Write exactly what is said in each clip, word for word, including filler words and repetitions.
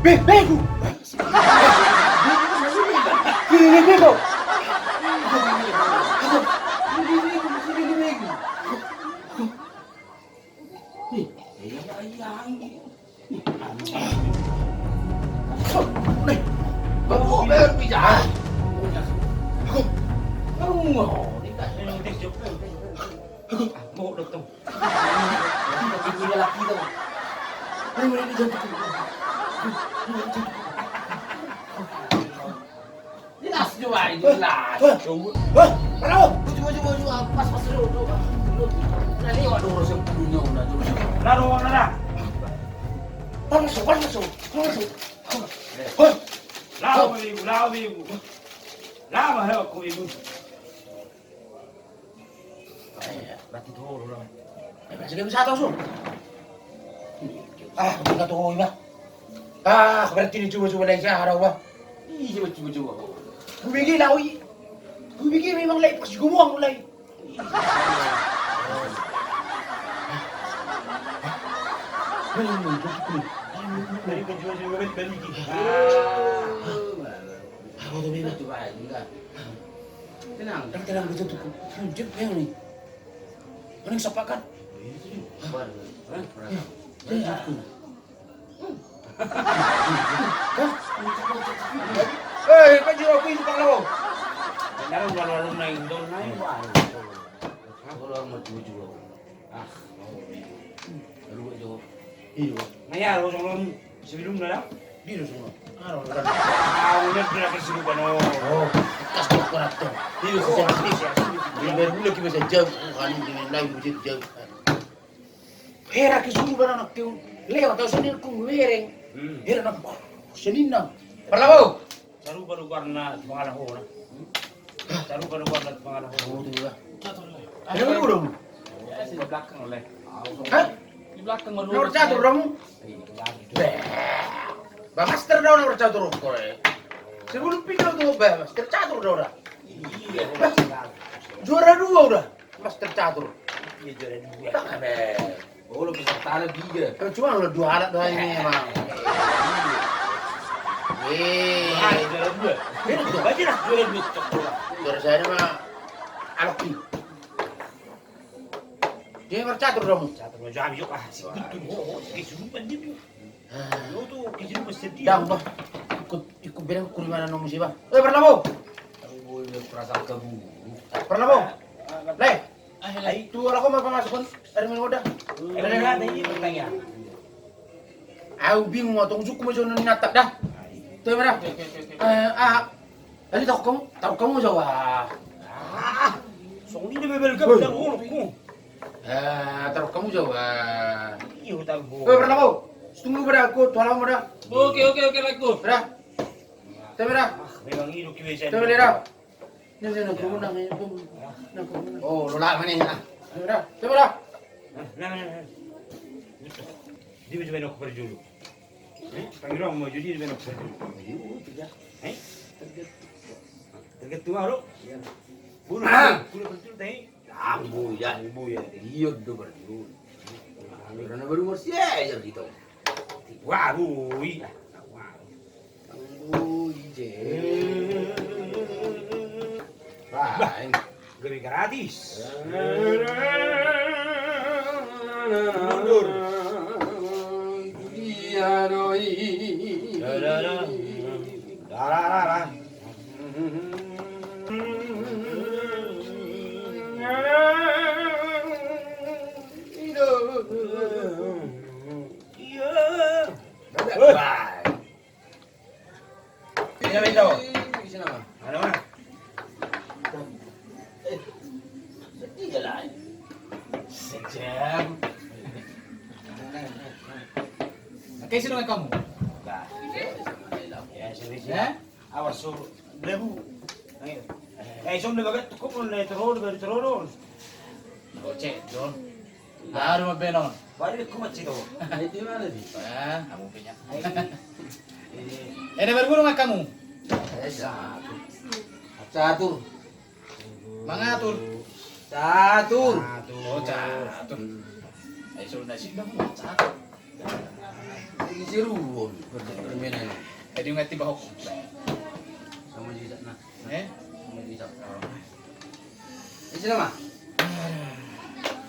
Be, begu. Be, be, begu. Jelas jo, Bang, jelas. Hah? Hah? Parlabo! Baju, baju, baju, pas, pas, lu, lu, lu. Nah, lewat dong, orang yang punya, udah, dulu. Lalu, mana dah? Pas, masuk, pas, masuk, pas, masuk. Hah? Lawan ibu, lawan ibu. Lawan, ayo, aku ibu. Eh, berarti tuh, lu, lu. Eh, masih gak bisa tahu, Su. Ah, gak tahu, Iba. Ah, berarti ini coba-coba lagi, ah, ada apa? Ih, coba, coba, coba. Gue bikin, lah, oi. Gue bikin memang lagi pas gue buang mulai. Dari penjual juga balik, balik. Ah, apa tuh, Iba? Coba, enggak. Tenang. Tenang, tenang, betul tuh. Hujan kayak nih. Mending sepakat. Hah? Hah? Hah? Hah? Eh, kan jiro aku itu kalau. Jangan lalu-lalu main dong, main. Kalau mau jujur. Ah, lu jawab. Iya. Nah, ya, lu sebelum, sebelum dah. Dia lu semua. Ah, lu kan. Ah, udah, udah kesurupan, oh. Oh, kas dokter atau. Iya, oh, susah. Iya, iya, iya. Dia baru lagi masa jauh, oh, kan ini lain, mesti jauh. Hera kesurupan anak kau. Lewat tahu sini aku ngereng. Hmm. Hera nak, oh, sini nang. Parlabo. Sarupa do goarna tu pangalaho na. Sarupa do goarna tu pangalaho. Oh, iya. Catur, le. Ada lu dong. Ya, si di belakang, le. Hah? Di belakang, le. Nomor catur dong. Iya, catur. Beh. Bah, master dong nomor catur, kowe. Sebelum pindah tuh, bah, master catur dong, dah. Iya. Bah, juara dua udah. Master catur. Iya, juara dua. Tak ada. Oh, lu peserta ada tiga. Eh, cuma lu dua alat doang ini, emang. Eh. Ah, juara dua. Ini tuh. Baca dah, juara dua, cok, bola. Juara saya mah Alki. Dia bercatur dong. Catur mah jam yuk, ah, si Guntur. Oh, oh, si Guntur dia. Lu tuh kecil mesti dia. Dang, bah. Ikut, ikut bereng kuri mana nong siba. Eh, Parlabo. Aduh, boy, dia perasaan kamu. Parlabo. Le. Ah, le. Ai, tu ala ko ma pamasukon air minum udah. Eh, ada ini pertanyaan. Au bingung, atong suku macam ni natak dah. Tuh, mana? Oke, oke, oke, oke. Eh, ah. Tadi tahu kamu, tahu kamu jauh, ah. Ah, song ini bebel gak benar ngolok. Eh, taruh kamu jauh, ah. Iya, taruh gua. Eh, pernah kau? Tunggu pada aku, tuh lama dah. Oke, oke, oke, laku. Pada. Teh, pada. Ah, memang hidup juga saya. Teh, pada. Nih, nih, nih, aku menang, ya, aku menang. Oh, lu lama nih, ah. Teh, pada. Teh, pada. Nah, nah, nah, nah. Dia bisa main aku perjulu. Eh, panggil orang mau jadi di mana? Ayo, tidak. Eh? Tergantung. Tergantung, alo? Iya. Bulu, bulu perjul, teh. Ambu, ya. Ambu, ya. Iya, do perjul. Karena baru mesti aja gitu. Wah, bui. Wah. Ambu, ije. Bah. Gabe gratis. Mundur. Iya, doi. Da, da, da. Da, da, da, da. Iya. Woi. Bisa, bisa. Bisa nama. Mana, mana? Eh, sedih lah. Sejam. Oke, sini kamu. Nah, ya, sini, sini. Ya? Awas, suruh. Belebu. Ayo. Eh, som de bagat, kok mau naik terus, baru terus. Gocek, Don. Baru mau benon. Baru dia kumat situ. Nah, itu mana sih? Ah, kamu punya. Ini. Eh, dia baru ngomong kamu. Eh, catur. Catur. Mangatur. Catur. Oh, catur. Eh, suruh nasi dong, catur. Isi ruon permainan. Jadi ngerti bahok. Sama juga nah. Eh? Sama juga. Isi nama?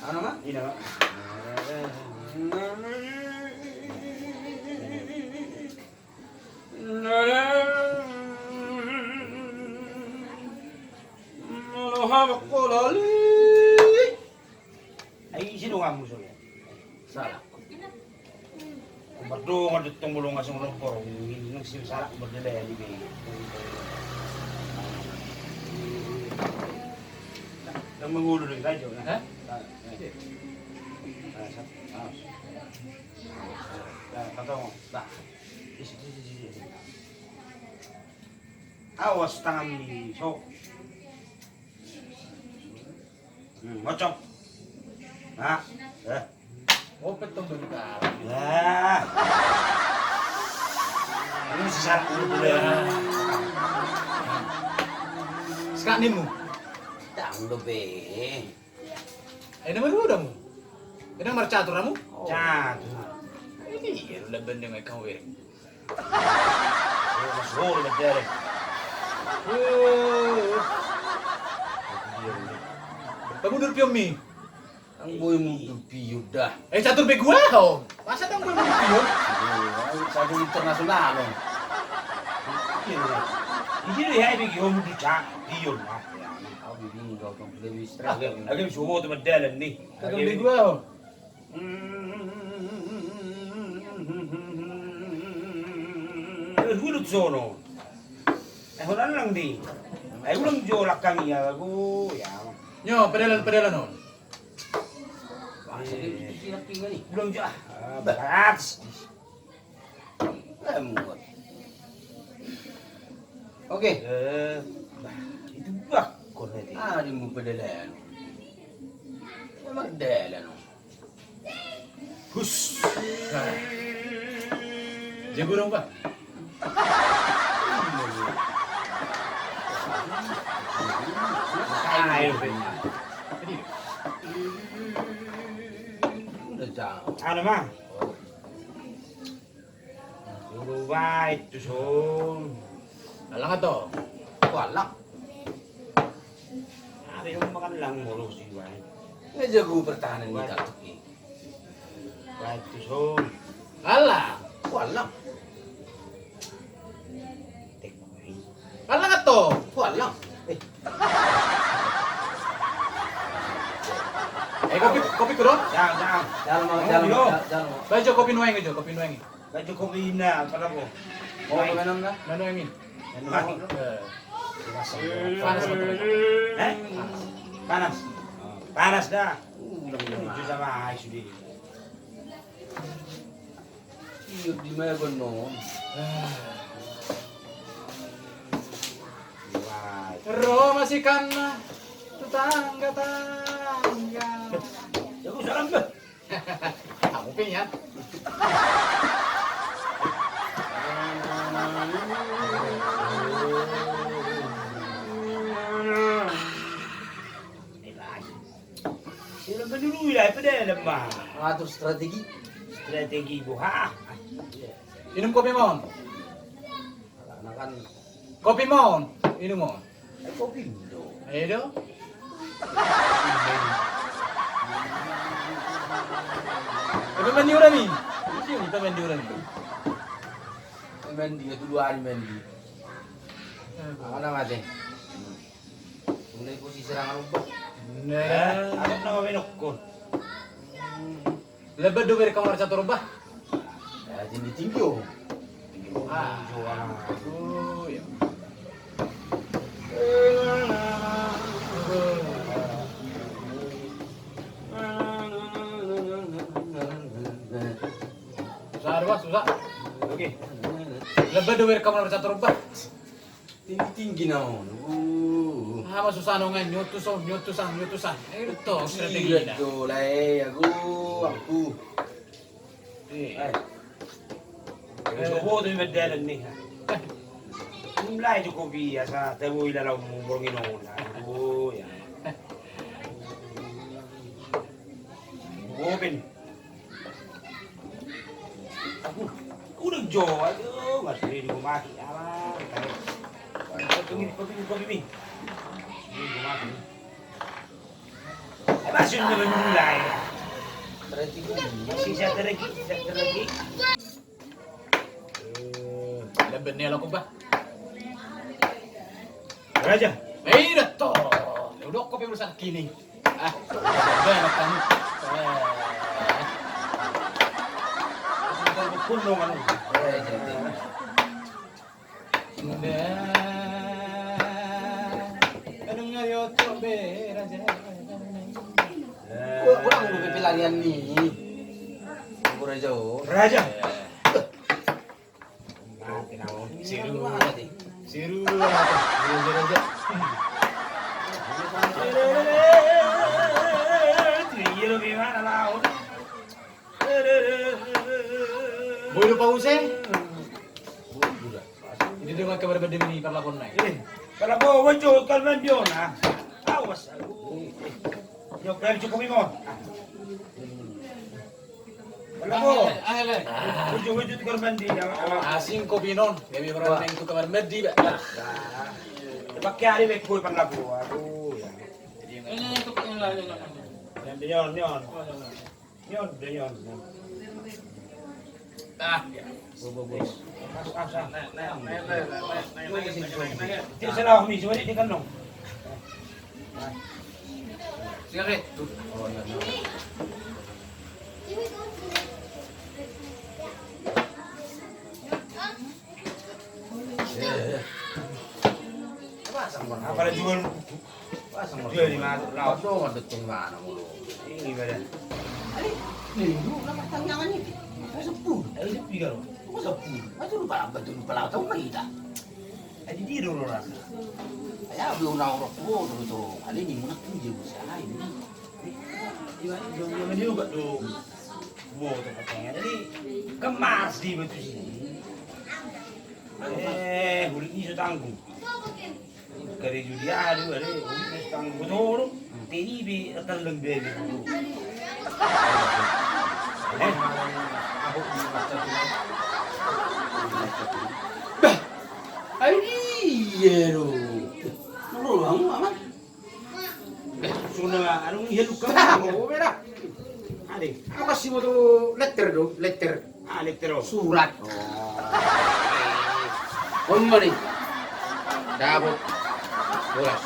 Apa nama? Ini nama. Ai isi do hamu so ya. Salah. Mardongan do tong molo ngasong lompor. Ini nang si salah mardele di be. Nang mangulu do rajo na. Hah? Awas tangan di sok. Hmm, ngocok. Nah, eh. Opet tong berita. Nah. Ini sesat dulu ya. Sekarang nimu. Tang do be. Ai na marhuda hamu? Ai na marcatur hamu? Catur. Ai dia udah bendeng ai kau weri. Mas hol bendeng. Kamu dur pion mi. Ang boy mu dur pion dah. Eh catur be gua ho. Masa tang boy mu dur pion? Catur internasional. Iya. Ini dia ya begi ho mu dur pion lah. Aku bingung kau tong lebih stress. Agak bisa bawa teman dalan nih. Kadang di gua. Terus ulut sono. Eh, ulang lang di. Eh, ulang jolak kami ya, aku ya. Nyo, pedalan pedalan on. Ulang jolak. Berat. Lemot. Oke. Eh, bah, itu bah, kau nanti. Ah, di mu pedelen. Memang delen. Hus. Jago dong, Pak. Ayo, Pak. Udah jauh. Anu, Mang. Suruh baik tu son. Alang atau? Alang. Ada yang makan lang mulu sih baik. Ini jago pertahanan di kartu ini. Baik tu son. Alang. Alang. Alang atau? Alang. Eh. Eh, kopi, kopi kurang? Ya, ya. Jalan mau, jalan mau, jalan mau. Baik, Jo, kopi nuaeng, Jo, kopi nuaeng. Gak cukup indah, apa apa? Oh, mainan dah? Manu angin. Manu angin. Eh. Panas betul. Eh? Panas. Panas dah. Udah, udah. Itu sama air sudah. Iya, di mana gua non? Wah. Ro masih kan tetangga-tangga. Ya, gua salam, Beh. Aku pingin. Sila menurui lah, apa dia lemah? Atur strategi. Strategi buha. Inum kopi mon. Karena kan kopi mon, inum mon. Ai kopi do. Ayo do. Pemain di urami. Isi ni pemain di urami. Pemain di itu dua hari main di. Mana mati? Mulai posisi serangan ubah. Nah. Ada nama menokon. Lebat do beri kamar catur bah. Ya, tinggi-tinggi, oh. Ah. Oh, iya. Susah, Bos, susah. Oke. Lebat do beri kamar catur bah. Tinggi-tinggi na on. Uh. Ah, masusah no ngai, nyotus on, nyotusan, nyotusan. Eh, itu strategi na. Iya do, lai, aku, aku. Eh. Eh. Sobo tu iba dalan ni. Mulai cukup biasa, tabu ila lau borngin on. Aduh, ya. Open. Aku. Aduh, nggak sudah di rumah, alah. Kopi, kopi, kopi, kopi. Di rumah. Eh, masuk ke mulai. Sisa terlebih, sisa terlebih. Eh, ada benih lo, Kuba. Raja. Eh, dah toh. Ya udah, kopi urusan kini. Ah, udah, udah, udah, kamu. Eh. Bukan pukul dong, anu. Eh, jadi. Indah. Anu, ngayo, coba, Raja. Gua, gua udah pipilarian nih. Gua Raja, oh. Raja. Eh. Seru. Seru. Boi do pause. Ini dia kabar badem ni parlapon nai. Eh, parlapon, wajah kan mandiona. Awas. Yo, cukup imon. Asing kopi non, gabe berani tu kamar mandi ba. Pakai hari beko pan labu. Aduh ya. Ini untuk yang lain. Yang dia nyon. Nyon, dia nyon. Ah, ya. Bo, bo, bo. Dia salah mi, cuma dia kan nong. Sigaret. Apa lagi jual buku? Jual di mana? Laut doang ada tengah mana mulu. Ini badan. Ini dulu nama tangan ini. Saya sepuluh. Saya sepuluh kalau. Kok sepuluh? Masa lupa apa tuh, lupa laut tahu mah kita. Jadi dia dulu rasa. Ya belum tahu rokok dulu tuh. Kali ini mana tuh dia usaha ini. Ima, ima, ima dia juga tuh. Wow, tuh katanya. Jadi kemas di batu sini. Eh, kulit ini so tanggung. Kare judi adu, kulit ini so tanggung. Betul. Tini bi terleng bebe dulu. Eh, aku. Bah, ayo dia lo. Lo lo, kamu aman? Eh, suna, anu, iya, luka. Bah, mau merah. Ade. Apa sih mau tuh letter do, letter? Ah, letter do. Surat. Oh. Om mani. Dapot. Boras.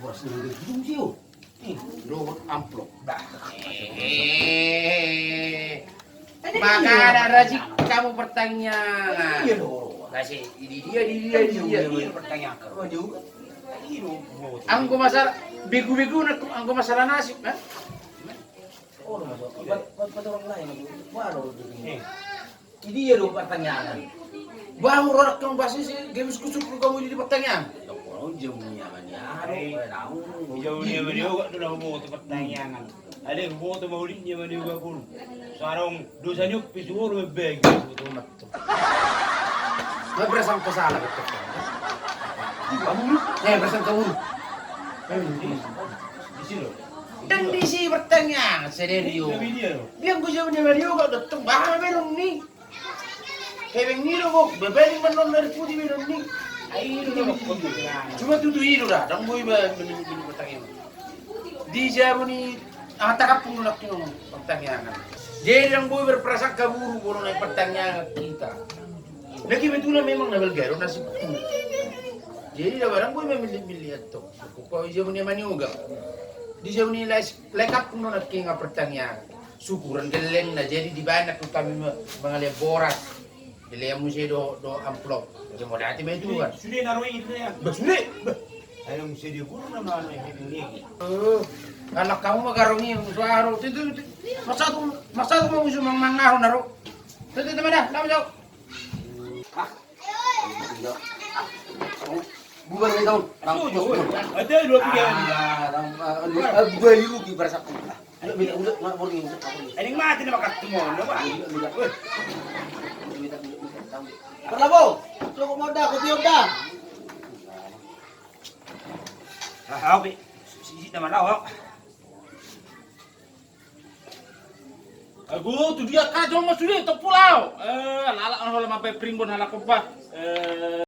Boras ini udah gitu sih, oh. Ih, dohot amplop. Bah. Eh. Maka ada rajin kamu pertanyaan. Iya, dohot. Kasih, di dia, di dia, di dia. Iya, pertanyaan. Anggo masalah begu-begu, anggo masalah nasib, ha? Oh, masuk. Buat, buat, buat orang lain. Wah, lo. Eh. Idia do partangiangan. Bah, ro rakkon basa ise, gabe sukkun-sukkun hamu di partangiangan. Dok, ro jabu ni ama ni aha do, ro. Jabu ni ama ni aha do, na huboto partangiangan. Ade, huboto ma uli ni ama ni aha do. Sarong dosa ni upi suhur mebeng. Betul, betul. Nggak berasa kesalahan, betul. Eh, berasa kabur. Di sini. Dan di si partangiangan, sederio. Biang ku jabu ni ama ni aha do, datang, bah, belum ni. Hepeng i do, bok, bebening manon dari pudi be do ni. Ai, i do, bok. Cuma tutu i do da, ndang boi ba, meni, meni partangiangan. Di jabu ni, ah, tagapung do nangkin on partangiangan. Jadi ndang boi berprasangka buruk, molo naeng partangiangan hita. Na kebetulan memang na balga do nasibku. Jadi ndang boi memilih-milih antong. Kok i jabu ni ama ni aha do. Di jabu ni lae, lae kampung do nangkin on partangiangan. Syukuran gellengna, jadi dibaen nangkin on hami ma-, mangalean boras. Dilehon muse do, do amplop. Jadi modati ma i Tuhan. Sude na ro i, Tuhan. Bah, sude. Bah. Ayo, muse dia guru nama anu yang ini. Eh, kalau kamu mah garong i, musuh aro. Tutu, tutu. Masa tu, masa tu mau musuh mang-, mang aro na ro. Tutu, tutu, mana? Nama jauh. Ah. Bubar ni tahu. Ada dua tiga. Ah, tahu, ah, dua, ah, dua ribu di perasaan. Udah, udah, udah, udah, udah, udah. Ini mati nama katumu, nama? Udah, udah. Weh. Udah, udah, udah, udah, tahu. Parlapon, cukup modal, kopi modal. Ah, oke. Si, si, nama tahu. Ago, tu dia ka joma sude, tong pola au. Eh, lalap na holan mambaen primbon halak on bah. Eh.